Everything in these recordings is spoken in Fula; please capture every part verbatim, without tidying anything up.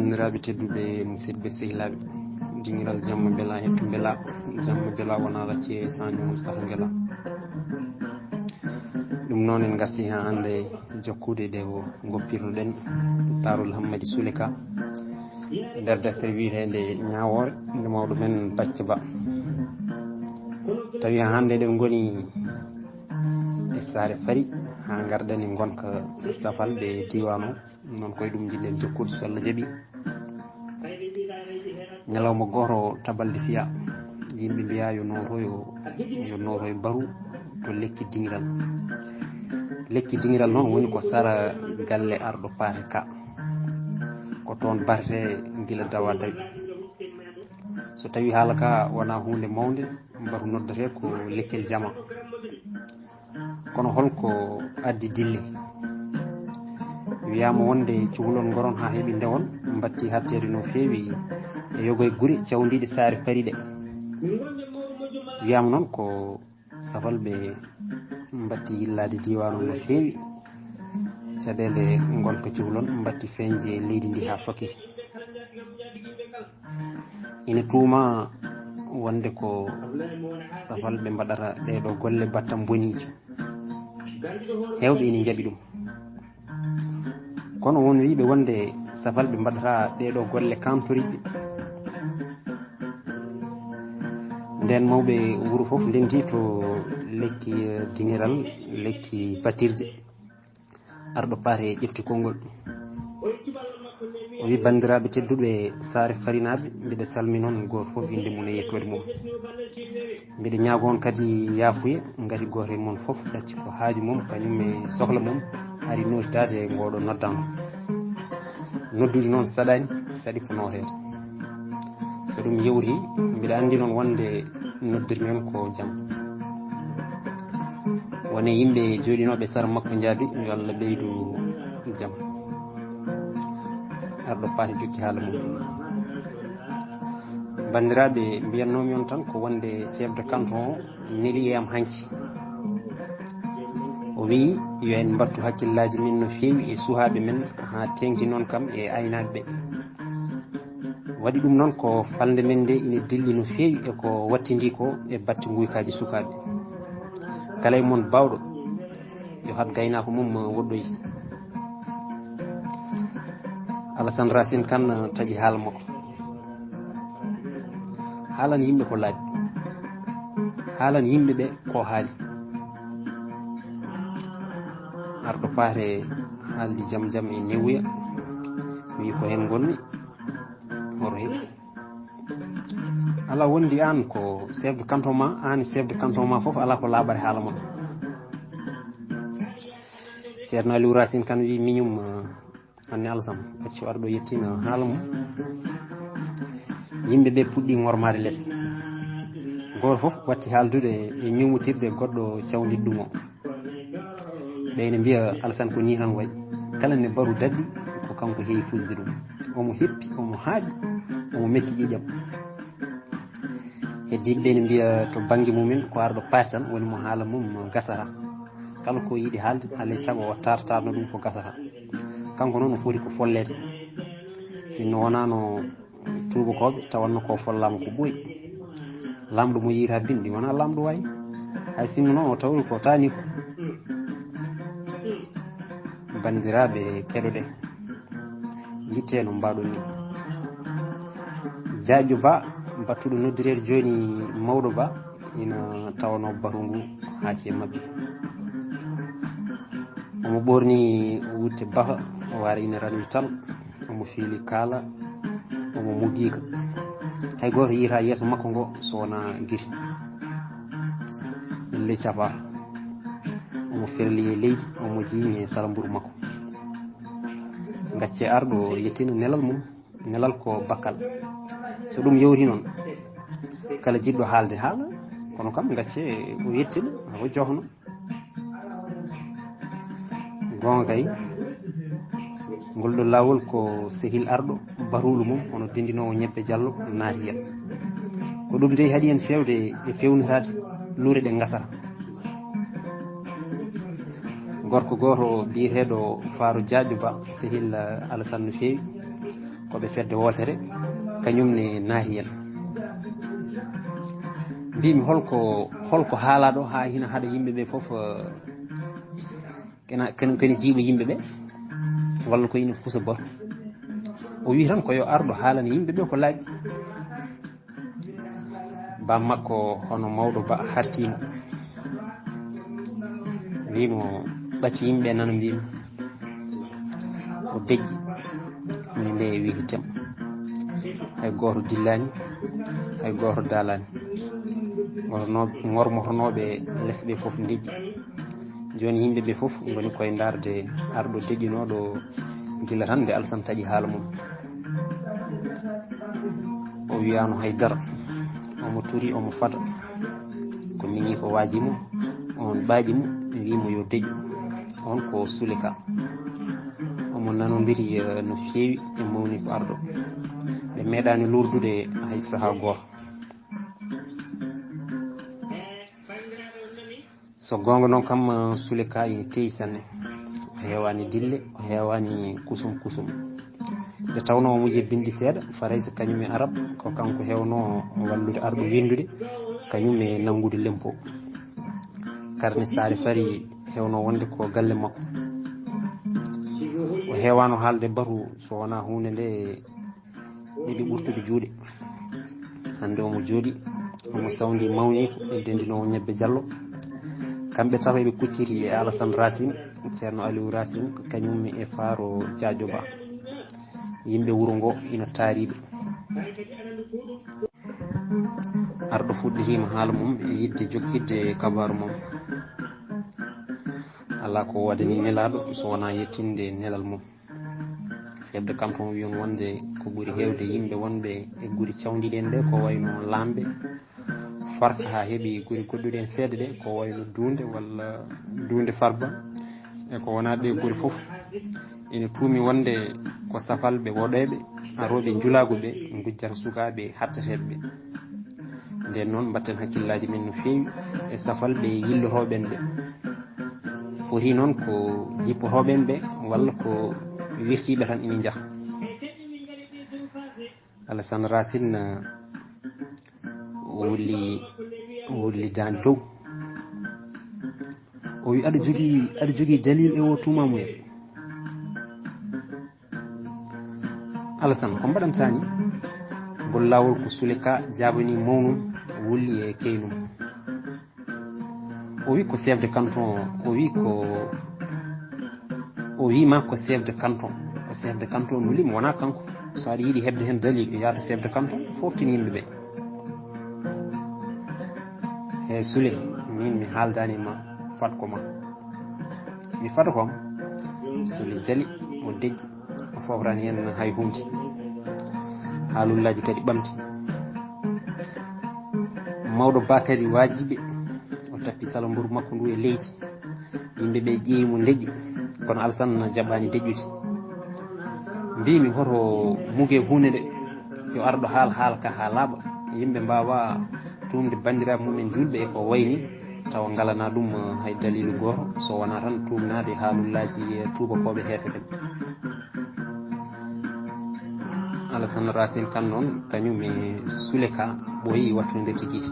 Banndiraaɓe tedduɓe, musidɓe sehilaaɓe, dingiral jamma bela hettu bela, jamma bela wona lacce sanjo mum saha ngela. Ɗum noon en ngarti haa hannde jokkude ɗe o goppirnoɗen Taarol Hammadi Suleka nder deftere wiyeteende Ñaawoore nde mawɗo men Bacca Ba. Tawi haa hannde eɗen ngoni e saare fari haa ngarɗen e ngonka safalɓe diiwaan o. Noon koye ɗum njiɗɗen jokkude so Allah jaɓi. Ñalawma gooto tabalde fiya, yimɓe mbiya yo nootoyo, yo nootoyo baru to lekki dingiral. Lekki dingiral noon woni ko sara galle arɗo paate ka. Ko toon barte gila dawa dawi. So tawi haala ka wona huunde mawnde, mbatu noddete ko lekkel jama. Kono holko addi dille? Wiyaama wonde cukalon ngoron haa heɓi ndewon, mbatti hatteede no feewi e yogo e gure cawndiiɗe saare fariɗe. Wiyaama noon ko safalɓe mbatti yillaade diiwaan o no feewi. Caɗeele ngonka cukalon mbatti feeñde e leydi ndi haa fakki. Ina tuuma wonde ko safalɓe mbaɗata ɗee ɗoo golle batta mboniiji. Heewɓe ina njaɓi ɗum. Kono won wiyɓe wonde safalɓe mbaɗata ɗee ɗoo golle kantoriiɓe. Nden mawɓe wuro fof ndenti to lekki, eh, dingiral, lekki batirje. Arɗo paate ƴefti konngol. O wi, banndiraaɓe tedduɓe saare farinaaɓe, mbiɗa salmina on gooto fof innde mum e yettoode mum. Mbiɗa ñaago on kadi yaafuya, ngati gooto e mon fof ɗacci ko haaju mum, kañum e sohla mum, ari nootitaade e ngooɗo noddaandu. Noddude noon saɗaani, saɗi ko nooteede. So ɗum yewti, mbiɗa anndi noon wonde noddirmi on ko jam. Wone yimɓe jooɗinooɓe sara makko njaabi, yo Allah ɓeydu jam. Arɗo paate jokki haala mum. Banndiraaɓe, mbiyannoomi on tan ko wonde chef de canton o neli e am hanki. O wiyi, yo en mbattu hakkillaaji min no feewi e suhaaɓe men, haa teeŋti noon kam e aynaaɓe ɓe. Waɗi ɗum noon ko falnde men nde ina dilli no feewi e ko wattindii ko e batte nguykaaji sukaaɓe. Kala e mon baawɗo, yo haɗ gaynaako mum woɗɗoyi. Alassane Racine Kane taƴi haala makko. Haalan yimɓe ko laaɓi. Haalan yimɓe ɓe ko haali. Arɗo paate haaldi jam jam e newuya. Wiyi ko heen ngonmi. Hoto heɓi. Alaa wondi aan ko chef de canton ma, aan chef de canton ma fof alaa ko laaɓare haala mon. Ceerno Aliou Racine Kane wiyi miñum, eh, Anne Alassane, accu arɗo yettina haala mum. Yimɓe ɓe puɗɗi ŋormaade les. Gooto fof watti haaldude e ñuumotirde goɗɗo cawndiɗo ɗum o. Ɓe ene mbiya Alassane ko nii tan wayi. Kala ne baru daɗɗi ko kanko heewi fusde ɗum. Omo heppi, omo haaɗi, omo metti ƴiƴam. Heddiiɓe ɓe ene mbiya to bannge mumen ko arɗo paati tan woni mo haala mum gasata. Kala ko yiɗi haalde, alay sago o tartarno ɗum ko gasata. Kanko noon o foti ko folleede. Sinno wonaano tuubakooɓe, tawanno ko follaama ko ɓooyi. Laamɗo mo yiita binndi, wonaa laamɗo wayi. Hay sinno noon o tawri ko taani ko. Banndiraaɓe keɗoɗe, ngitte no mbaɗon ni. Jaaƴo Ba, battuɗo noddireede jooni mawɗo Ba, ina tawanoo batu ngu haa cee maɓɓe. Omo ɓoorni wutte bafa, o waara ina ranwi tal, omo fiili kaala, omo mugiika. Hay gooto yiyataa yeeso makko ngo so wonaa gite. Ley cafa. Omo ferli e leydi, omo jiimi e sara mburu makko. Gacce arɗo yettina nelal mum. Nelal ko bakkal. So ɗum yewti noon, kala jiɗɗo haalde haala, kono kam gacce o yettina, o jofno. Goonga kay, ngol ɗo laawol ko sehil arɗo, batuulu mum, hono denndinoowo ñebbe jallo naati heen. Ko ɗum dey haɗi en feewde e feewnitaade luure ɗe ngasata. Gorko gooto biyeteeɗo Faaro Jaaƴo Ba, sehil, eh, Alassane no feewi. ko ɓe fedde wootere, kañum ne naahi en. Mbimi, holko, holko haalaa ɗo haa hina haɗa yimɓe ɓe fof, eh, kena, ken, kena jiiɓa yimɓe ɓe, walla ko ina fusa goto? O wi tan ko yo arɗo haalana yimɓe ɓe ko laaɓi. Ba makko hono mawɗo ba hartiimo, wimo, "Ɓaccu yimɓe nana mbimi." O deƴƴi, ni nde e wiide tem. Hay gooto dillaani, hay gooto daalaani. Ngorno-, ngormotonooɓe les ɓe fof ndeƴƴi. Jooni yimɓe ɓe fof ngoni koye ndaarde arɗo deƴƴinooɗo gila tan nde Alsan taƴi haala mum. O wiyaano hay dara. Omo turi, omo fada. Ko miñi ko waaji mo, on ɓaaƴi mo, wi mo yo deƴƴu. On ko Suleka. Omo nanondiri, eh, no feewi e mawni ko arɗo. Ɓe meeɗaani lordude hay sahaa gooto. So goonga noon kam, eh, Suleka ina teyi sanne. O heewaani dille, o heewaani kusum kusum. Nde tawnoo omo yiya binndi seeɗa, Farayse kañum e Arab, ko kanko heewnoo wallude arɗo winndude, kañum e nanngude lempo. Karne Saare Fari heewnoo wonde ko galle makko. O heewaano haalde batu so wonaa huunde nde eɓe ɓurtude juuɗe. Hannde omo jooɗi, omo sawndi mawniiko e denndinoowo ñebbe Jallo. Kamɓe tato eɓe kucciti e Alasan Racine, Ceerno Aliou Racine, kañum e Faaro Jaajo Ba. Yimɓe wuro ngo ina taariɓe. Arɗo fuɗɗitiima haala mum e yiɗde jokkitde kabaaru mum. Alaa ko waɗani nelaaɗo so wonaa yettinde nelal mum. Chef de canton wiyon wonde ko ɓuri heewde yimɓe wonɓe e guri cawndiɗen ɗe, ko wayno Lamɓe, Farka, haa heɓi guri goɗɗuɗen seeɗa ɗe, ko wayno Duunde walla Duunde Farba, e ko wonaa ɗe guri fof. Ene tuumi wonde ko safalɓe woɗeeɓe, arooɓe njulaagu ɓe ngujjata sukaaɓe hatteteeɓe ɓe. Nden noon, mbatten hakkillaaji men no feewi e safalɓe yillotooɓe en ɓe. Foti noon ko jippotooɓe en ɓe, walla ko wirtiiɓe tan ina njaha. Alassane Racine, uh, wulli, wulli daande dow. O wi, "Aɗa jogii, aɗa jogii dalil e o tuumamuya?" Alassane, ko mbaɗantaa ni? Ngol laawol ko Suleka jaabani mawnum wulli e keynum. O wi ko chef de canton, o wi ko, o wi ma ko chef de canton. Ko chef de canton nuli mo, wonaa kanko. So aɗa yiɗi heɓde heen dalil, yo yaadu chef de canton, fooftin yimɓe ɓe. He Sule, min mi haaldaani ma fat ko ma. Mi fata ko am. Sule jali, o deƴƴi, o fofrani heen hay huunde. Haalullaaji kadi ɓamti. Mawɗo Ba kadi waajiɓe, o tappi salamburu makko ndu e leydi. Yimɓe ɓe ƴeewi mo deƴƴi, kono Alassane jaɓaani deƴƴude. Mbimi, hoto muge huunde nde, yo arɗo haal haala ka haa laaɓa. Yimɓe mbaawa tuumde banndiraaɓe mumen juulɓe e ko wayni, tawa ngalana ɗum, eh, hay dalilu gooto, so wonaa tan tuumnaade haalullaaji, eh, tuubakooɓe heefe ɓen. Alassane Racine Kane noon, kañum e Suleka ɓooyi wattondirde gite.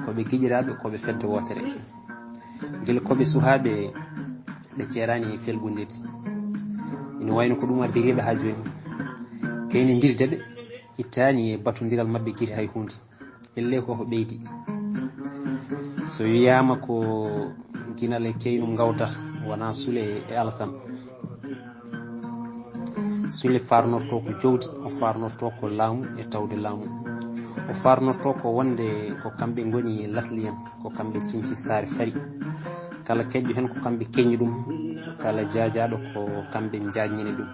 Ko ɓe giƴiraaɓe, ko ɓe fedde wootere. Gila ko ɓe suhaaɓe, ɓe ceeraani felɓondirde. Ina wayno ko ɗum abbiriiɓe haa jooni. Keynindirde ɓe ittaani e batondiral maɓɓe gite hay huunde. Ellee ko ko ɓeydi. So wiyaama ko Ginal e Keynum ngawtata, wonaa Sule e Alassane. Sule farnorto ko jowdi, o farnorto ko laamu e tawde laamu. O farnorto ko wonde ko kamɓe ngoni lasli en, ko kamɓe cinci Saare Fari. Kala keƴƴo heen ko kamɓe keñi ɗum, kala jaajaaɗo ko kamɓe njaajnini ɗum.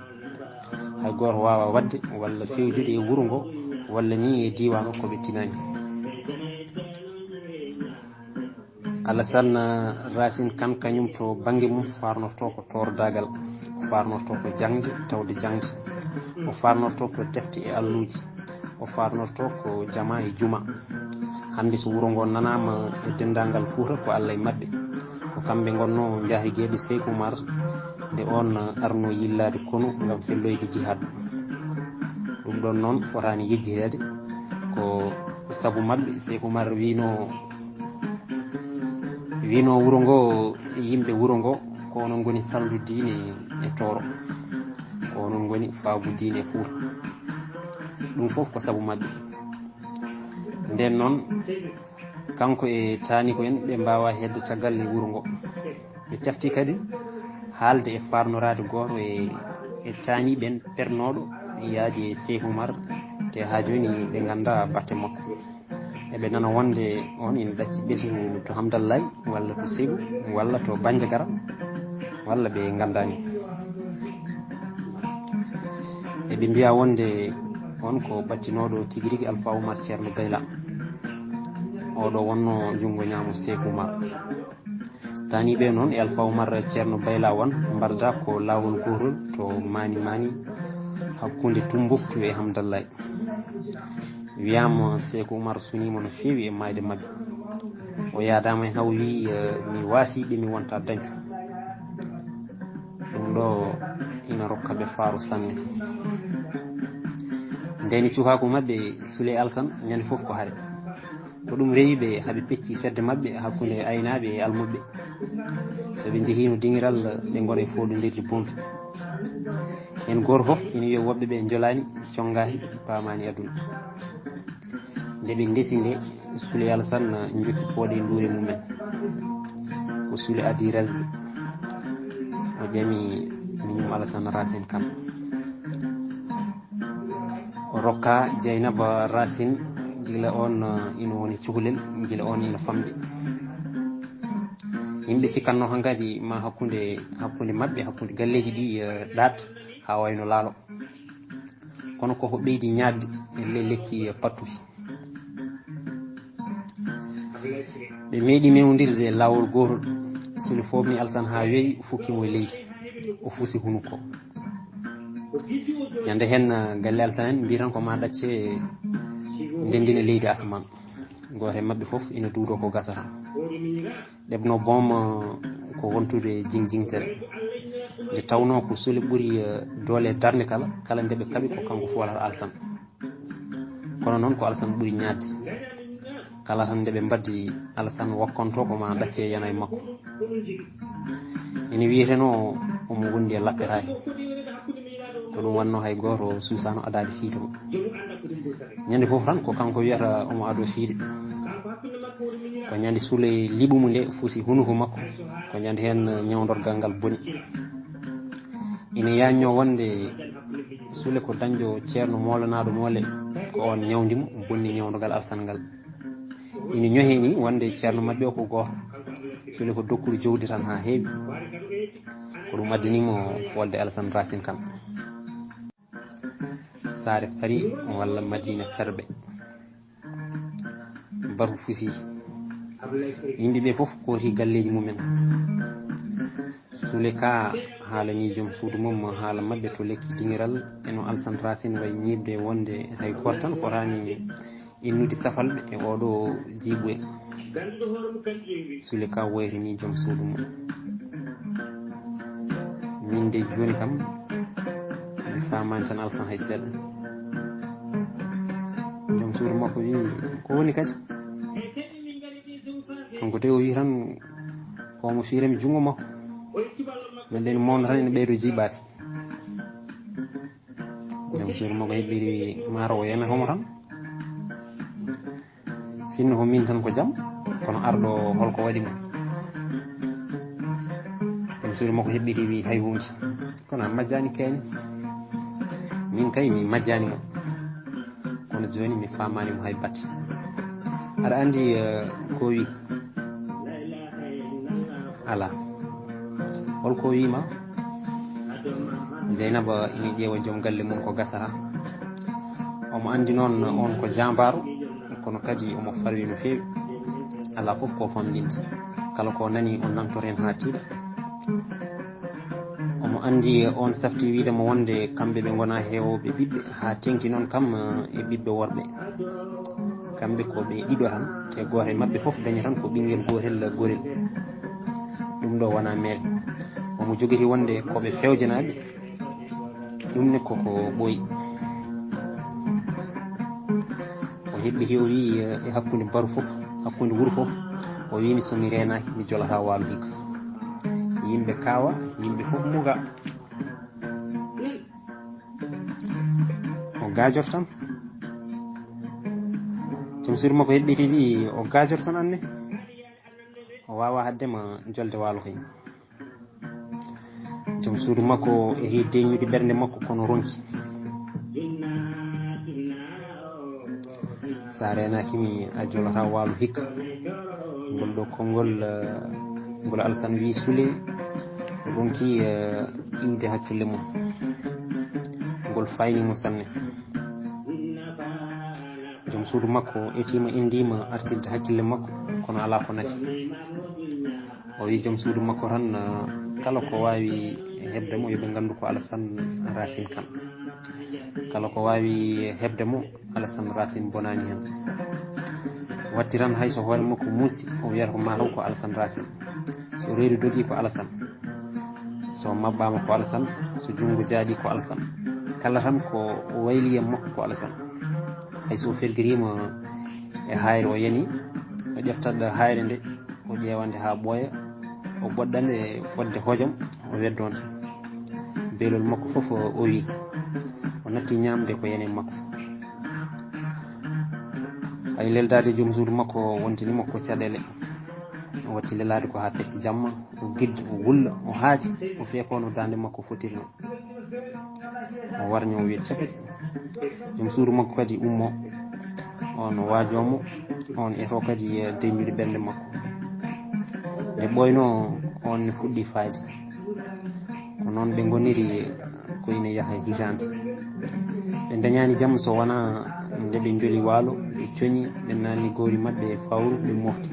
Hay gooto waawaa waɗde walla fewjude e wuro ngo walla ni e diiwaan o ko ɓe tinaani. Alassane Racine Kane, kañum to bannge mum, farnorto ko toordaagal, o farnorto ko jaŋde, tawde jaŋde, o farnorto ko defte e alluuji, o farnorto ko jama e juma. Hannde so wuro ngo nanaama e denndaangal Fuuta, ko Allah e maɓɓe. Ko kamɓe ngonnoo njahrigeeɓe Seyku Umar nde oon arnoo yillaade konu ngam felloyde jihaad. Ɗum ɗon noon fotaani yejjiteede, ko sabu maɓɓe Seeku Umar wiino, wiino wuro ngo, yimɓe wuro ngo, ko onon ngoni salndu diine e Tooro, ko onon ngoni faabu diine e Fuuta. Ɗum fof ko sabu maɓɓe. Nden noon, kanko e taaniiko en, ɓe mbaawa hedde caggal e wuro ngo. Ɓe cafti kadi haalde e faarnoraade gooto e, e taaniiɓe en, pernooɗo yaadi e Seeku Umar, te haa jooni ɓe nganndaa batte makko. Eɓe nana wonde on ina ɗacci ɓesngu to Hamdallaay, walla to Segu, walla to Banjagara, walla ɓe nganndaani. Eɓe mbiya wonde on ko ɓattinooɗo tigi rigi Alfa Umar Ceerno Bayla. Oɗo wonno junngo ñaamo Seeku Umar. Taaniiɓe noon e Alfa Umar Ceerno Bayla wan mbarda ko laawol gootol to Maani Maani, hakkunde Tumbuktu e Hamdallaay. Wiyaama Seeku Umar suniima no feewi e maayde maɓɓe. O yaadaama heen, haw wii, eh, "Mi waasii ɓe, mi wonta dañco." Ɗum ɗo ina rokka ɓe faaru sanne. Ndeni cukaaku maɓɓe Sule Alsan ñande fof ko hare. Ko ɗum rewi ɓe, haɓe pecci fedde maɓɓe hakkunde aynaaɓe e almuɓɓe. So ɓe njehiino dingiral, ɓe ngona e fooɗondirde bombi. Heen gooto fof ina wiya woɓɓe ɓe njolaani, conngaaki, paamaani aduna. Nde ɓe ndesi nde, Sule Alsan jokki pooɗe e nduure mumen. Ko Sule adii resde. O ƴami miñum Alasan Racine Kane. O rokka Jeynaba Racine, gila on, eh, ina woni cukalel, gila on ina famɗi. Yimɓe cikkanno hankadi ma hakkunde, hakkunde maɓɓe, hakkunde galleeji ɗi, eh, ɗaat haa wayno laalo. Kono koko ɓeydi ñaadde e le-, lekki, eh, pattuɗi. Ɓe meeɗi mewndirde e laawol gootol. Sule foofni Alsan haa weeɓi, o fukki mo e leydi. O fusi hunuko. Ñande heen, eh, galle Alsan en mbiy tan ko ma ɗacce ndenndina leydi asamaan. Gooto e maɓɓe fof ina duudoo ko gasata. Ɗeɓno boom, eh, ko wontude jing-jingtere. Nde tawnoo ko Sule ɓuri, eh, doole e darnde kala, kala nde ɓe kaɓi ko kanko fuwata Alsan. Kono noon ko Alsan ɓuri ñaadde. Kala tan nde ɓe mbaddi Alsan wakkonto ko ma ɗacce yana e makko. Ene wiyeteno omo wondi e lappetaake. Ko ɗum wannoo hay gooto suusaano adaade fiide mo. Ñande fof tan ko kanko wiyata omo adoo fiide. Ko ñande Sule liɓu mo nde fusi hunuko makko. Ko ñande heen ñawdorgal ngal boni. Ina yañño wonde Sule ko dañɗo ceerno moolanaaɗo moole, ko oon ñawndi mo, bonni ñawdogal Alsan ngal. Ina ñohe ni wonde ceerno maɓɓe o ko gooto. Sule ko dokkuɗo jowdi tan haa heewi. Ko ɗum addani mo foolde Alsan Racine Kane. Saare Fari walla Madina Ferɓe. Baru fusi. Yimɓe ɓe fof kooti galleeji mumen. Sule ka haalani joom suudu mum haala maɓɓe to lekki dingiral, e no Alsan Racine wayi ñiiɓde wonde hay gooto tan fotaani innude safalɓe e oɗo jiiɓuye. Sule ka woytani joom suudu mum. Min de jooni kam mi faamaani tan Alsan hay seeɗa. Joom suudu makko wi, "Ko woni kadi?" Kanko de o wi tan ko omo fiirami junngo makko. Nde nden mawna tan ene ɓeydo jiiɓaade. Joom suudu makko heɓɓiri wi, "Maaro o yenata mo tan. Sinno ko min tan ko jam, kono arɗo holko waɗi mo?" Joom suudu makko heɓɓiri wi, "Hay huunde. Kono a majjaani kayni?" "Min kay mi majjaani mo. Kono jooni mi faamaani mo hay batte." Aɗa anndi, eh, ko wi? Alaa. Holko wiima? Jeynaba ina ƴeewa joom galle mum ko gasata. Omo anndi noon on ko jaambaaru, kono kadi omo farwi no feewi. Alaa fof ko famɗinde. Kala ko nani o nangtor heen haa tiiɗa. Omo anndi on safti wiide mo wonde kamɓe ɓe ngona heewooɓe ɓiɓɓe, haa teŋti noon kam, eh, e ɓiɓɓe worɓe. Kamɓe ko ɓe ɗiɗo tan, te gooto e maɓɓe fof dañi tan ko ɓinngel gootel gorel. Ɗum ɗo wona meere. Omo jogiti wonde ko ɓe fewjanaaɓe. Ɗum ne koko ɓooyi. Heɓɓiti, o wii, eh, e hakkunde baru fof, hakkunde wuro fof, o wii mi, so mi reenaaki, mi jolata waalo hikka. Yimɓe kaawa, yimɓe fof muga. O gaajor tan. Joom suudu makko heɓɓiti, wii o gaajor tan, anne. O waawaa haddema jolde waalo kay. Joom suudu makko e hii deññude ɓernde makko, kono ronki. So a reenaaki mi, a jolata waalo hikka. Ngol ɗo konngol, eh, ngol Alasan wii Sule, ronki, eh, iwde hakkille mum. Ngol fayni mo sanne. Joom suudu makko etiima, inndiima, artirde hakkille makko, kono alaa ko nafi. O wii joom suudu makko tan, eh, kala ko waawi heɓde mo, yo ɓe nganndu ko Alasan Racine Kane. Kala ko waawi heɓde mo, Alasan Racine bonaani heen. Watti tan, hay so hoore makko muusi, o wiyata ko mataw ko Alasan Racine. So reedu dogii, ko Alasan. So maɓɓaama, ko Alasan. So junngo jaaɗi, ko Alasan. Kala tan ko wayli e makko, ko Alasan. Hay so o fergiriima e haayre, o yani, o ƴeftat haayre nde, o ƴeewa nde haa ɓooya, o ɓoɗɗa nde fodde hojom, o weddo nde. Beelol makko fof o wii. O natti ñaamde ko yani makko. Hay leldaade joom suudu makko wontini mo ko caɗeele. O watti lelaade ko haa pecce jamma, o gidda, o wulla, o haaji, o feekoono daande makko fotirno. O warño, o wiya caɓi. Joom suudu makko kadi ummo. On waajoo mo, on eto kadi, eh, deññude ɓernde makko. Nde ɓooynoo, on ne fuɗɗi faayde. Ko noon ɓe ngoniri, ko ina yaha hitaande. Ɓe ndañaani jam so wonaa nde ɓe njoli waalo, ɓe coñi, ɓe naanni gawri maɓɓe e fawru, ɓe mofti.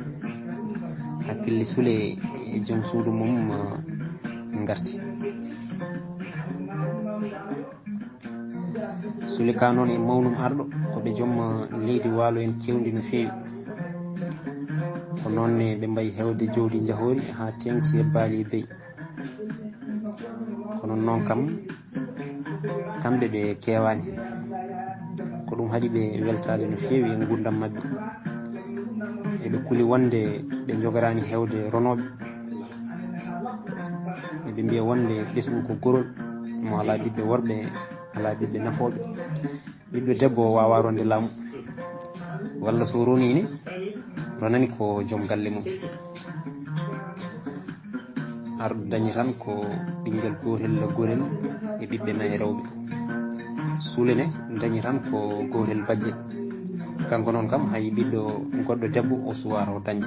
Hakkille Sule e joom suudu mum, eh, ngarti. Sule Ka noon e mawnum arɗo, ko ɓe joom, eh, leydi waalo en keewndi no feewi. Ko noon ne ɓe mbayi heewde jawdi njahoori haa teeŋti e baali e beyi. Kono noon kam, kamɓe ɓe keewaani. Ko ɗum haɗi ɓe weltaade no feewi e nguurndam maɓɓe. Eɓe kuli wonde ɓe njogoraani heewde ronooɓe. Eɓe mbiya wonde ɓesngu ko gorol, mo alaa ɓiɓɓe worɓe, alaa ɓiɓɓe nafooɓe. Ɓiɗɗo debbo o waawaa ronde laamu, walla so ronii ne, ronani ko joom galle mum. Arɗo dañi tan ko ɓinngel gootel gorel e ɓiɓɓe nayi rewɓe. Sule ne dañi tan ko gootel bajjel. Kanko noon kam, hay ɓiɗɗo goɗɗo debbo o suwaa taw dañde.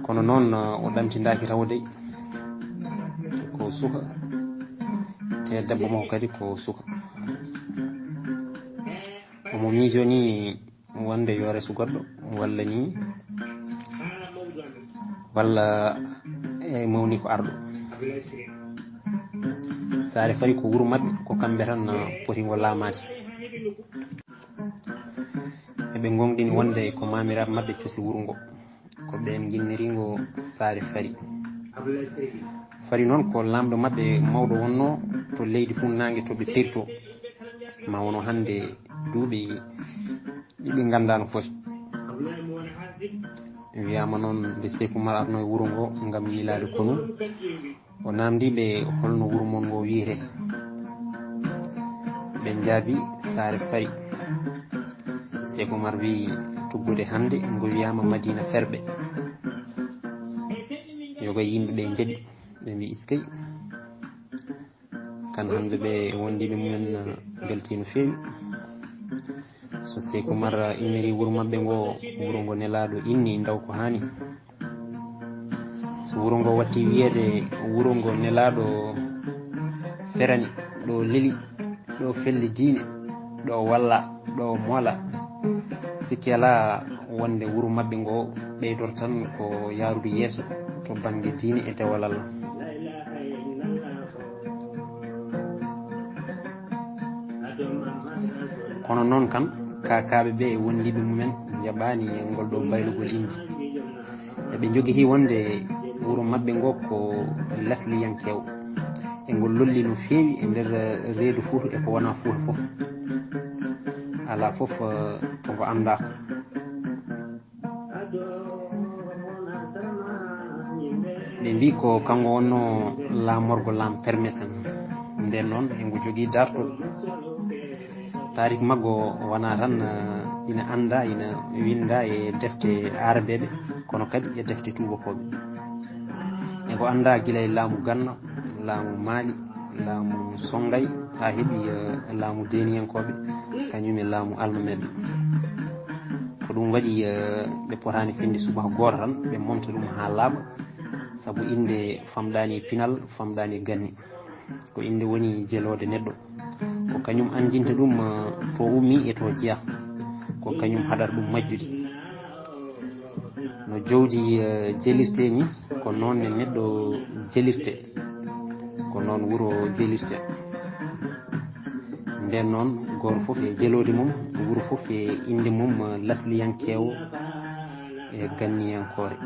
Kono noon, o ɗamtindaaki taw dey ko suka, te debbo makko kadi ko suka. Omo miijoo ni wonde yo resu goɗɗo, walla ni, walla e mawni ko arɗo. Saare Fari ko wuro maɓɓe, ko kamɓe tan poti ngo laamaade. Eɓe ngoongɗini wonde ko maamiraaɓe maɓɓe cosi wuro ngo. Ko ɓeen nginniri ngo Saare Fari. Fari noon ko laamɗo maɓɓe mawɗo wonnoo to leydi funnaange to ɓe pirtoo. Ma wono hannde duuɓi ɗiɗi nganndaa no foti. Wiyaama noon nde Seeku Umar arnoo e wuro ngo ngam yiilaade konu, o naamndii ɓe holno wuro mon ngo wiyetee. Ɓe njaabi Saare Fari. Seeku Umar wiyi tuggude hannde ngo wiyaama Madiina Ferɓe. Yoga yimɓe ɓe njaɓi, ɓe mbiyi iskay. Kan hannde ɓe wondiiɓe mumen, eh, mbeltii no feewi. So Seeku Umar inniri wuro maɓɓe ngo, wuro ngo nelaaɗo inni ndaw ko haani. So wuro ngo watti wiyeede wuro ngo nelaaɗo ferani, ɗo leli, ɗo felli diine, ɗo walla, ɗo moola. Sikki alaa wonde wuro maɓɓe ngo ɓeydor tan ko yaarude yeeso to bannge diine e dewal Allah. Kono noon kam, kaakaaɓe ɓe e wondiiɓe mumen njaɓaani ngol ɗo baylugol inndi. Eɓe njogitii wonde wuro maɓɓe ngo ko lasliyankeewo. E ngol lolli no feewi e nder reedu Fuuta e ko wonaa Fuuta fof. A Alaa fof, eh, to ngo anndaaka. Ɓe mbii ko kanko wonnoo laamorgo laam termesen. Ndeen noon, e ngu jogii dartol. Taariik maggo wonaa tan, eh, ina anndaa, ina winndaa e defte aarabeeɓe, kono kadi e defte tuubakooɓe. E ngo anndaa gila e laamu Ganna, laamu Maali, laamu Sonngay, haa heɓi, eh, laamu Deeniyankooɓe, kañum e laamu Almameeɓe. Ko ɗum waɗi, eh, ɓe potaani finde subaka gooto tan, ɓe momta ɗum haa laaɓa, sabu innde famɗaani e pinal, famɗaani e ganni. Ko innde woni jeloode neɗɗo. Ko kañum anndinta ɗum, eh, to ummi e to jeyaa. Ko kañum haɗata ɗum majjude. No jowdi, eh, jelirte ni, ko noon ne neɗɗo jelirte. Ko noon wuro jelirte. Ndeen noon, gooto fof e jeloode mum, wuro fof e innde mum, eh, lasliyankeewo e ganniyankoore.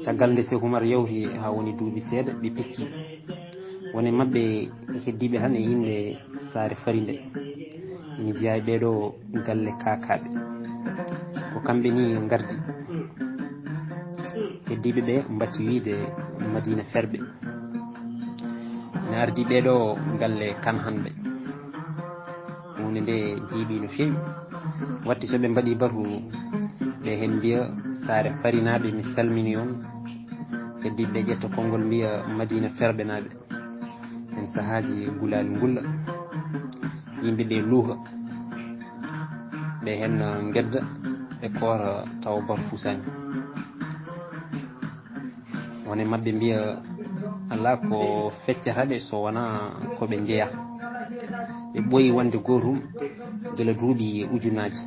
Caggal nde Seeku Umar yawti haa woni duuɓi seeɗa, ɓe pecci. Won e maɓɓe heddiiɓe tan e innde Saare Fari nde. Ina jeyaa e ɓee ɗoo galle kaakaaɓe. Ko kamɓe ni ngardi. Heddiiɓe ɓe mbatti wiyde Madiina Ferɓe. Ina ardii ɓee ɗoo galle Kanhanɓe. Huunde nde jiiɓii no feewi. Watti so ɓe mbaɗii batu, ɓe heen mbiya Saare Farinaaɓe, mi salminii on. Heddiiɓe ɓe ƴetta konngol mbiya Madiina Ferɓenaaɓe. Heen sahaaji gulaali ngulla. Yimɓe ɓe luuka. Ɓe heen ngedda, ɓe koora tawa batu fusaani. Won e maɓɓe mbiya alaa ko feccata ɓe so wonaa ko ɓe njeyaa. Ɓe ɓooyi wonde gootum gila duuɓi ujunnaaji.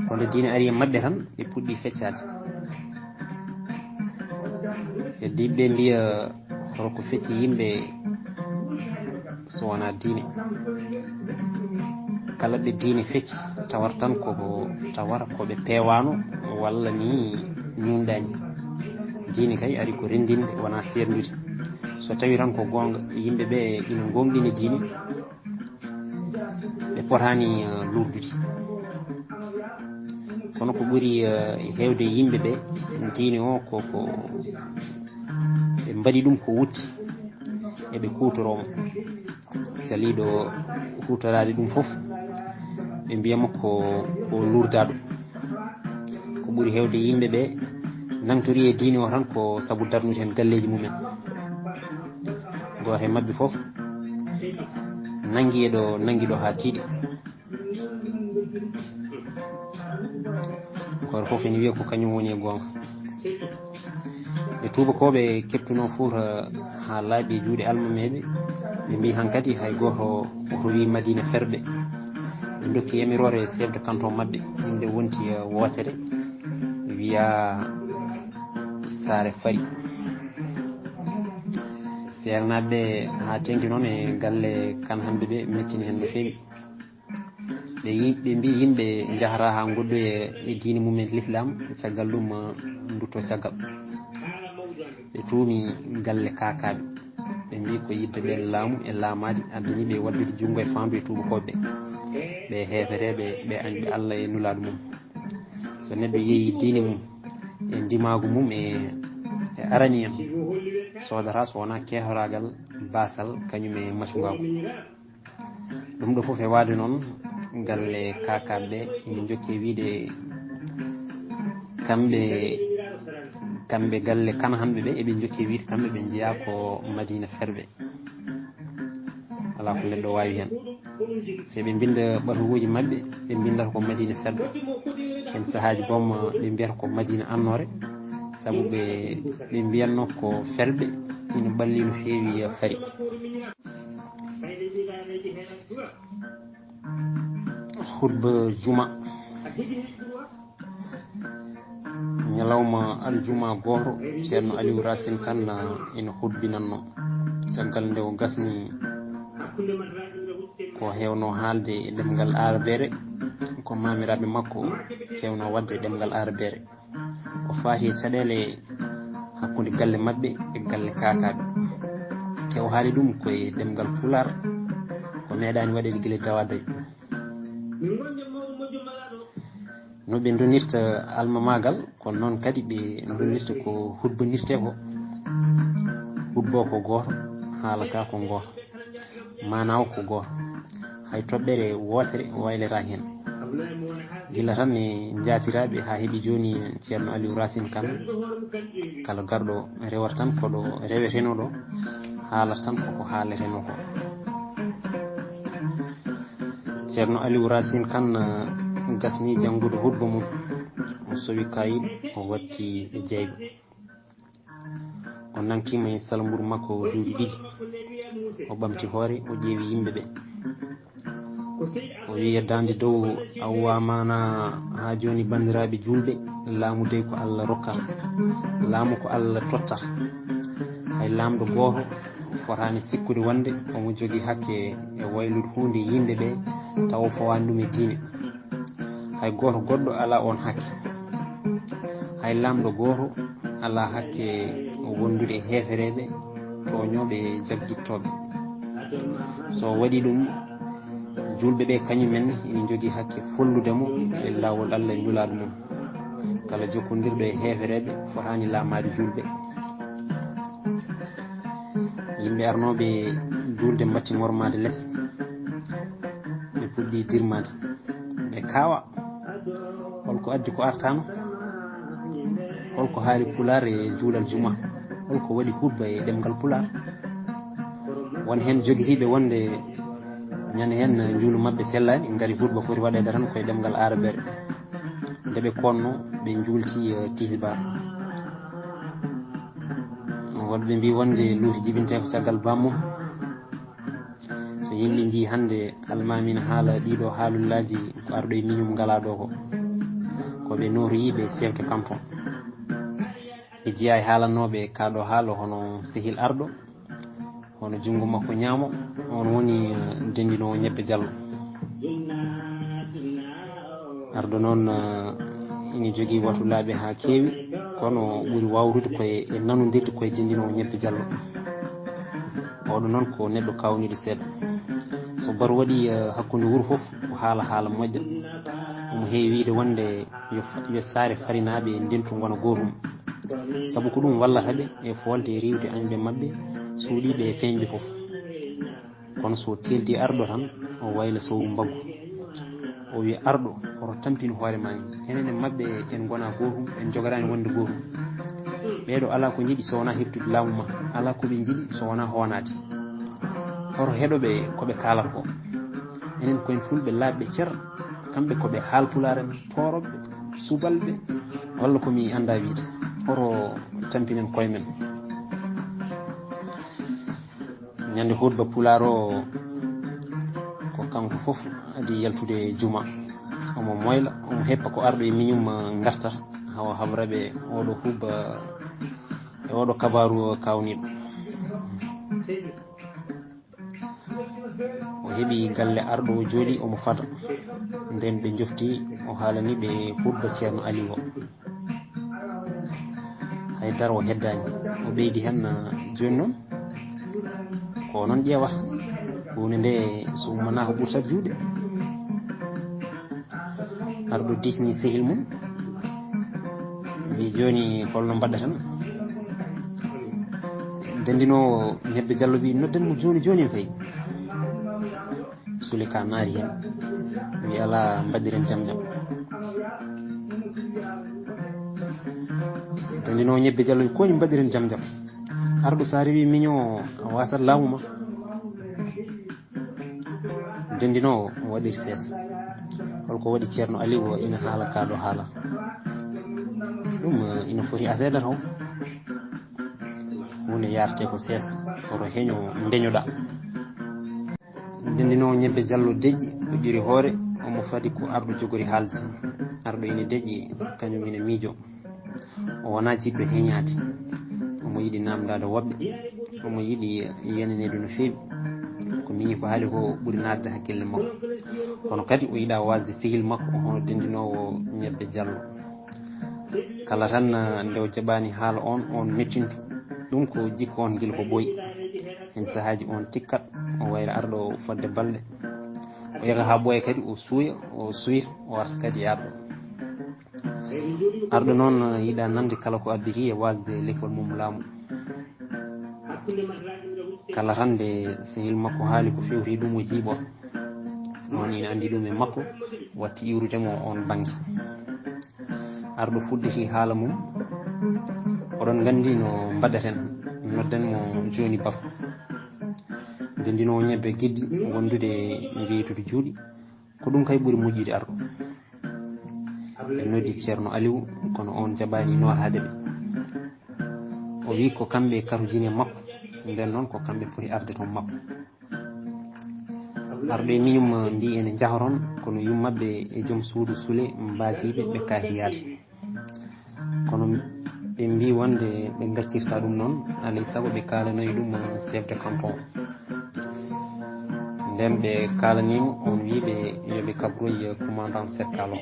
Kono diine ari e maɓɓe tan, ɓe puɗɗii feccaade. Heddiiɓe ɓe mbiya hol ko fecci yimɓe so wonaa diine. Kala ɓe diine fecci, tawata tan ko, tawata ko ɓe peewaano walla ni nuunɗaani. Diine kay ari ko renndinde, wonaa seerndude. So tawii tan ko goonga, yimɓe ɓe ina ngoongɗini diine, ɓe potaani, eh, luurdude. Kono ko ɓuri, eh, heewde yimɓe ɓe, diine o ko, ko ɓe mbaɗi ɗum ko wutte, eɓe kuutoroo mo. Caliiɗo huutoraade ɗum fof, ɓe mbiya mo ko, ko luurdaaɗo. Ko ɓuri heewde yimɓe ɓe nangtori e diine o tan ko sabu darnude heen galleeji mumen. Gooto e maɓɓe fof nangi e ɗo nangi ɗo haa tiiɗi. Gooto fof ene wiya ko kañum woni e goonga. Nde tuubakooɓe keɓtunoo Fuuta haa laaɓi e juuɗe almameeɓe, ɓe mbii hankadi hay gooto woto wii Madiina Ferɓe. Ɓe ndokki yamiroore chef de canton maɓɓe, yimɓe wonti, eh, wootere, wiyaa Saare Fari. Seernaaɓe ɓe haa teeŋti noon e galle Kanhanɓe ɓe, mettini heen no feewi. Ɓe yi-, ɓe mbii yimɓe njahata haa ngoddoya e diine mumen Lislaam, caggal ɗum, eh, ndutto caggal. Ɓe tuumi galle kaakaaɓe. Ɓe mbii ko yiɗde ɓeen laamu e laamaade addani ɓe waɗdude junngo e faandu e tuubakooɓe ɓe. Ɓe heefereeɓe, ɓe añɓe Alla e Nulaaɗo mum. So neɗɗo yeeyi diine mum e ndimaagu mum e, e arani en, soodata so wonaa keetoraagal baasal kañum e macungaagu. Ɗum ɗo fof e waade noon, galle kaakaaɓe ɓe ina njokki e wiyde kamɓe, kamɓe galle Kanhanɓe ɓe eɓe njokki e wiyde kamɓe ɓe njeyaa ko Madiina Ferɓe. Alaa ko neɗɗo waawi heen. So ɓe mbinnda ɓatuuji maɓɓe, ɓe mbinndata ko Madiina Ferɓe. Heen sahaaji boom ɓe mbiyata ko Madiina Annoore, sabu ɓe, ɓe mbiyatno ko Ferɓe ina ɓalli no feewi Fari. Hutba juma. Ñalawma aljuma gooto, Ceerno Aliou Racine Kane ina hutbinanno. Caggal nde o gasni ko heewno haalde e ɗemngal Aarabeere, ko maamiraaɓe makko keewno waɗde e ɗemngal Aarabeere. O faati e caɗeele hakkunde galle maɓɓe e galle kaakaaɓe. Te o haali ɗum ko e ɗemngal Pulaar, ko Meeɗaani waɗeede gila dawa doy. No ɓe ndonirta almamaagal, kono noon kadi ɓe ndonirta ko hutbanirtee ko. Hutba o ko gooto, haala ka ko ngoota, maana o ko gooto. Hay toɓɓere wootere waylata heen. Gila tan e njaatiraaɓe haa heɓi jooni Ceerno Aliou Racine Kane, kala garɗo rewata tan ko ɗo rewetenoo ɗo, haalata tan koko haaletenoo ko. Ceerno Aliou Racine Kane, eh, gasni janngude hutba mum, o sowi kayit, o watti e jeyba. O nangtiima e salamburu makko duuɓi ɗiɗi. O ɓamti hoore, o ƴeewi yimɓe ɓe. O wi e daande dow, "Awwa maana haa jooni banndiraaɓe juulɓe, laamu dey ko Allah rokkata. Laamu ko Allah tottata. Hay laamɗo gooto fotaani sikkude wonde omo jogii hakke e waylude huunde yimɓe ɓe, tawa o fawaani ɗum e diine. Hay gooto goɗɗo alaa oon hakke. Hay laamɗo gooto alaa hakke wondude e heefereeɓe, tooñooɓe e jaggittooɓe. So o waɗii ɗum, juulɓe ɓe kañum en ina njogii hakke follude mo e laawol Allah e Nulaaɗo mum. Kala jokkondirɗo e heefereeɓe fotaani laamaade juulɓe." Yimɓe arnooɓe juulde mbatti ŋormaade les, ɓe puɗɗi dirmaade, ɓe kaawa. Holko addi ko artaano? Holko haali Pulaar e juulal juma? Holko waɗi hutba e ɗemngal Pulaar? Won heen jogitiiɓe wonde ñande heen njuulu maɓɓe sellaani, ngari hutba foti waɗeede tan koye ɗemngal Aarabeere. Nde ɓe koonno, ɓe njuulti, eh, tisibaar. Woɗɓe mbii wonde luuti jibintee ko caggal bammum. So yimɓe njii hannde almaami ina haala ɗiɗo haalullaaji ko arɗo e miñum ngalaa ɗo ko, ko ɓe nootoyii ɓe chef de canton. Ɓe jeyaa e haalannooɓe kaa ɗo haalo hono sehil arɗo, hono junngo makko ñaamo, on woni, eh, denndinoowo ñebbe jallo. Arɗo noon, eh, ina jogii watulaaɓe haa keewi, kono ɓuri waawrude koye e nanondirde koye denndinoowo ñebbe jallo. Oɗo noon ko neɗɗo kaawniiɗo seeɗa. So batu waɗii, eh, hakkunde wuro fof, o haala haala moƴƴa. Omo heewi wiyde wonde yo fa-, yo saare farinaaɓe ndentu ngona gootum. Sabu ko ɗum wallata ɓe e foolde e riiwde añɓe maɓɓe, suuɗiiɓe e feeñɓe fof. Kono so teelti arɗo tan, o wayla sowru mbaggu. O wiya, "Arɗo, oto tampin hoore maa ni. Enen e maɓɓe en ngona gootum, en njogataani wonde gootum. Ɓeeɗo alaa ko njiɗi so wonaa heɓtude laamu ma, alaa ko ɓe njiɗi so wonaa hoonaade. Oto heɗo ɓe ko ɓe kaalata ko. Enen ko en fulɓe laaɓɓe cer, kamɓe ko ɓe haalpulaar en, toorooɓe, subalɓe, walla ko mi anndaa wiyde. Oto tampinen koye men." Ñande hutba Pulaar o, ko kanko fof adii yaltude juma. Omo moyla, omo heppa ko arɗo e miñum ngartata, hawa habra ɓe oɗo hutba e oɗo kabaaru kaawniiɗo. O heɓi galle arɗo, o jooɗi, omo fada. Nden ɓe njofti, o haalani ɓe hutba Ceerno Aliou o. Hay dara o heddaani. O ɓeydi heen, ah, jooni noon, ko noon ƴeewata. Huunde nde so ummanaaka ɓurtat juuɗe. Arɗo diisni sehil mum. Wi, "Jooni, holno mbaɗɗa tan?" Denndinoowo ñebbe jallo wi, "Nodden mo jooni jooni kay." Sulika naari heen. Wi, "Alaa, mbaɗiren jam jam." Denndinoowo ñebbe jallo wi, "Ko woni mbaɗiren jam jam?" Arɗo so a rewi miño, a wasat laamu ma. Denndinoowo waɗiri sees. Holko waɗi Ceerno Aliou o ina haala kaa ɗo haala? Ɗum, eh, ina foti aseede taw. Huunde yaarte ko sees, oto heño mbeñoɗa. Denndinoowo ñebbe jallo deƴƴi, o ƴuri hoore, omo fadi ko arɗo jogori haalde. Arɗo ina deƴƴi, kañum ina miijo. O wonaa jiɗɗo heñaade. Omo yiɗi naamndaade woɓɓe. Omo yiɗi yenaneede no feewi. Ko miñi ko haali ko ɓuri naatde hakkille makko. Kono kadi o yiɗaa waasde sehil makko, hono denndinoowo ñebbe jallo. Kala tan, ah, nde o jaɓaani haala on, on mettintu. Ɗum ko jikku on gila ko ɓooyi. Heen sahaaji on tikkat, O wayra arɗo fodde balɗe. O yaha haa ɓooya kadi, o suuya, o suwir, o warta kadi e arɗo. Arɗo noon yiɗa nande kala ko abbiti e waasde lefol mum laamu. Kala tan nde sehil makko haali ko fewti ɗum, o jiiɓo. Noon ina anndi ɗum e makko, watti iwrude mo oon bannge. Arɗo fuɗɗiti haala mum, oɗon nganndi no mbaɗaten, nodden mo jooni bafo. Ndenndinoowo ñebbe giddi wondude mbiytude juuɗe, ko ɗum kay ɓuri moƴƴude arɗo. Ɓe noddi Ceerno Aliw, kono oon jaɓaani nootaade ɓe. O wi ko kamɓe karujini e makko, nden noon ko kamɓe poti arde toon makko. Arɗo e miñum mbi ene njahoron, kono yummaɓe e joom suudu Sule mbaajiiɓe ɓe kaahi yaade. Kono ɓe mbi wonde ɓe ngaccirta ɗum noon, alay sago ɓe kaalanoyi ɗum chef de canton. Nden ɓe kaalaniimo, on wi ɓe yo ɓe kabroy commandant cercal o.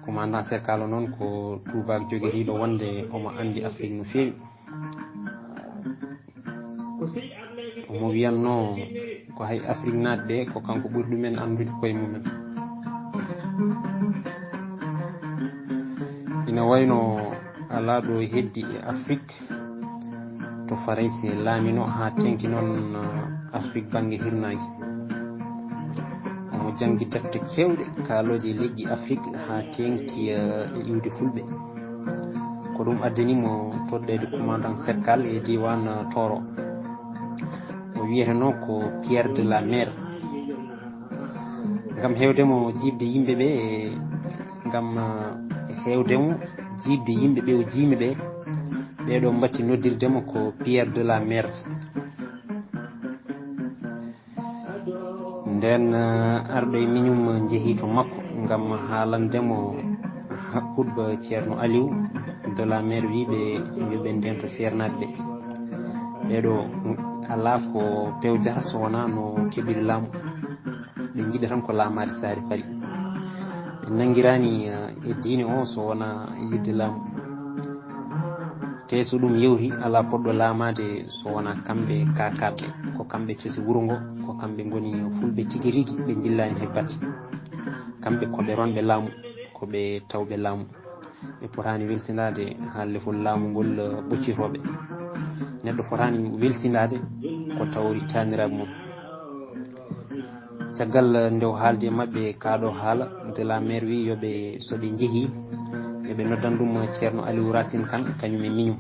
Commandant cercal o noon ko tuubaak jogitiiɗo wonde omo anndi Afrik no feewi. Omo wiyatnoo ko hay Afrik naatɓe ko kanko ɓuri ɗumen anndude koye mumen. Ina wayno alaa ɗo heddi e Afrik to Farayse laamino haa teeŋti noon, uh, Afrik bannge hirnaange. Omo janngi defte keewɗe kaalooje leƴƴi Afrik haa teeŋti, uh, e iwde Fulɓe. Ko ɗum addani mo toɗɗeede commandant cercal e diiwaan, uh, Tooro. O wiyetenoo ko Pierre de la Mer. Ngam heewde mo jiiɓde yimɓe ɓe, ngam, uh, heewde mo jiiɓde yimɓe ɓe o jiimi ɓe, ɓeeɗo mbatti noddirde mo ko Pierre de la Mer. Nden, uh, arɗo e miñum njehi to makko ngam haalande mo hutba Ceerno Aliw. De la Mer wi ɓe yo ɓe ndento seernaaɓe ɓe. Ɓeeɗo alaa ko pewjata so wonaa no keɓiri laamu. Ɓe njiɗa tan ko laamaade saare fari. Ɓe nanngiraani, uh, e diine o so wonaa yiɗde laamu. Te so ɗum yewti, alaa poɗɗo laamaade so wonaa kamɓe kaakaaɓe. Ko kamɓe cosi wuro ngo, ko kamɓe ngoni Fulɓe tigi rigi, ɓe njillaani hay batte. Kamɓe ko ɓe ronɓe laamu, ko ɓe tawɓe laamu. Ɓe potaani welsindaade haa lefol laamu ngol, uh, ɓoccitoo ɓe. Neɗɗo fotaani welsindaade ko tawri taaniraaɓe mum. Caggal nde o haaldi e maɓɓe kaa ɗo haala, de la Mer wi yo ɓe, so ɓe njehii, yo ɓe noddan ɗum Ceerno Aliou Racine Kane, kañum e miñum.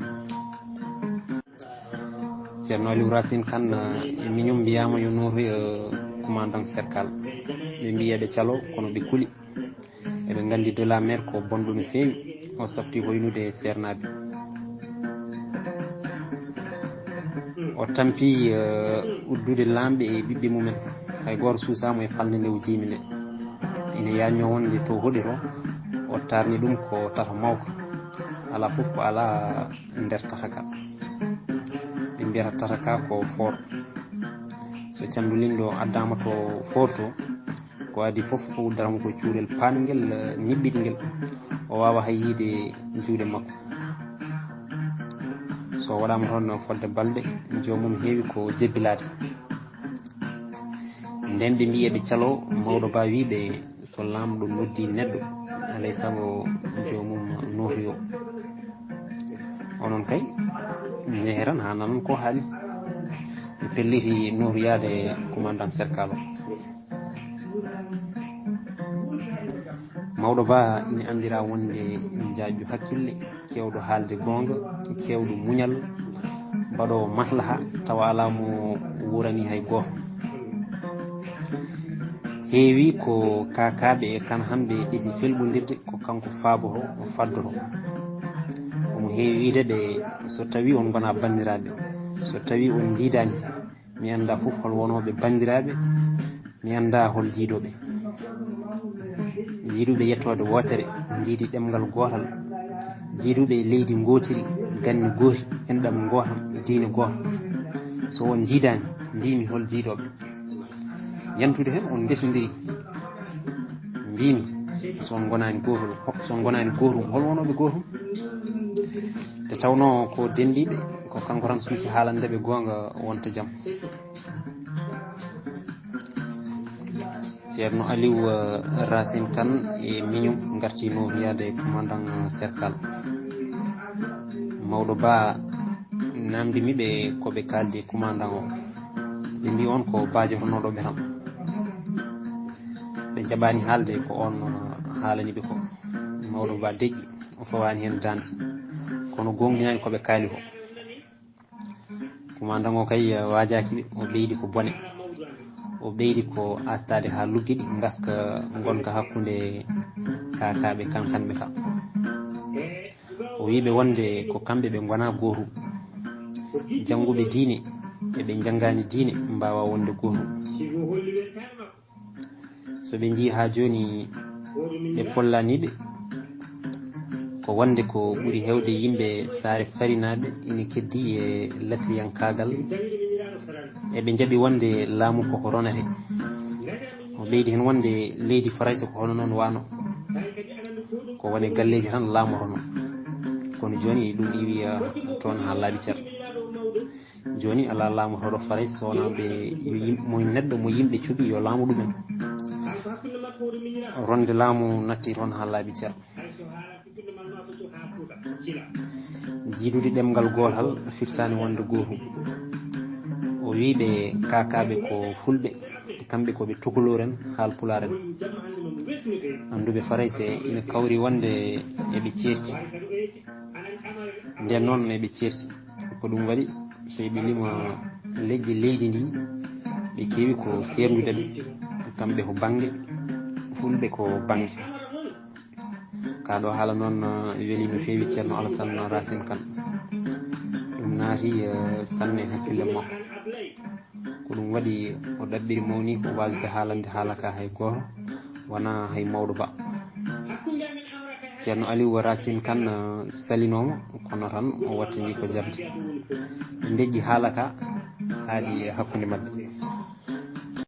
Ceerno Aliou Racine Kane, eh, e miñum mbiyaama yo nootoy, eh, commandant cercal. Ɓe mbiya ɓe calo, kono ɓe kuli. Eɓe nganndi de la Mer ko bonɗo no feewi. O safti hoynude seernaaɓe. O tampi, eh, uddude laamɓe e ɓiɓɓe mumen. Hay gooto suusaama e falnde nde o jiimi nde. Ina yaajnoo wonde to hoɗi to, o taarni ɗum ko tata mawka. Alaa fof ko alaa nder tata ka. Ɓe mbiyata tata ka ko foor. So canndu linɗo addaama to foor to, ko adii fof ko uddata mo ko cuurel paatngel, eh, niɓɓiɗngel. O waawa hay yiyde juuɗe makko. So waɗaama toon fodde balɗe, joomum heewi ko jebbilaade. Nden ɓe mbiyi eɓe caloo, mawɗo ba wii ɓe, so laamɗo noddii neɗɗo, alay sago joomum nootoyoo. Onon kay, njehee tan haa nanon ko haali. Ɓe pelliti nootoyaade commandant cercal o. Mawɗo ba ina anndiraa wonde njaajɗo hakkille, keewɗo haalde goonga, keewɗo muñal, mbaɗoowo maslaha, tawa alaa mo wuurani hay gooto. Heewi ko kaakaaɓe e kanhanɓe ɓesi felɓondirde, ko kanko faabotoo, o faddotoo. Omo heewi wiide ɓe, so tawii on ngonaa banndiraaɓe, so tawii on njiidaani, mi anndaa fof hol wonooɓe banndiraaɓe, mi anndaa hol jiidooɓe. Jiiduɓe yettoode wootere, njiidi ɗemngal gootal, jiiduɓe e leydi ngootiri, ganni gooti, enɗam ngootam, diine gooto. So on njiidaani, mbiimi hol jiidooɓe. Yantude heen on ndesondiri. Mbiimi, so on ngonaani gootol, ho-, so on ngonaani gootum, hol wonooɓe gootum? Nde tawnoo ko denndiiɓe, ko Kanko tan suusi haalande ɓe goonga wonta jam. Ceerno Aliou, eh, Racine Kane e miñum ngarti noofiyaade commandant Serkal. Mawɗo Ba namndi mi ɓe ko ɓe kaaldi e commandant o. Ɓe mbi on ko baajotonooɗo ɓe tan. Ɓe njaɓaani haalde ko on, eh, haalani ɓe ko. Mawɗo Ba deƴƴi, o fawaani heen daande. Kono goongɗinaani ko ɓe kaali ko. Commandant o kay, eh, waajaaki ɓe, o ɓeydi ko bone. O ɓeydi ko astaade haa luggiɗi ngaska ngonka hakkunde kaakaaɓe kankanɓe ka. O wii ɓe wonde ko kamɓe ɓe ngonaa gooru. Jannguɓe diine e ɓe njanngaani diine mbaawa wonde gooru. So ɓe njii haa jooni ɓe pollanii ɓe, ko wonde ko ɓuri heewde yimɓe Saare Farinaaɓe ina keddii e lesliyankaagal. Eɓe njaɓi wonde laamu koko ronate. O ɓeydi heen wonde leydi Farayse ko hono noon waano. Ko wone galleeji tan laamotono. Kono jooni ɗum iwi, ah, toon haa laaɓi cer. Jooni alaa laamotooɗo Farayse so wonaa ɓe yo yim-, mo neɗɗo mo yimɓe cuɓi yo laamu ɗumen. Ronde laamu natti toon haa laaɓi cer. Jiidude ɗemngal gootal firtaani wonde gootu. O wii ɓe kaakaaɓe ko fulɓe, kamɓe ko ɓe tukulooren, haal pulaaren. Annduɓe Farayse ina kawri wonde eɓe ceerti. Nden noon eɓe ceerti. Ko ɗum waɗi so eɓe lima leƴƴi leydi ndi, ɓe keewi ko seerndude ɓe. Kamɓe ko bannge, fulɓe ko bannge. Kaa ɗo haala noon, eh, weli no feewi Ceerno Alassane Racine Kane. Ɗum naati, eh, sanne hakkille makko. Ko ɗum waɗi o ɗaɓɓiri mawni ko waasde haalande haala ka hay gooto, wonaa hay mawɗo ba. Ceerno Aliou Racine Kane, eh, salinooma, kono tan o wattindi ko jaɓde. Ɓe ndeƴƴi haala ka, haaɗi e hakkunde maɓɓe.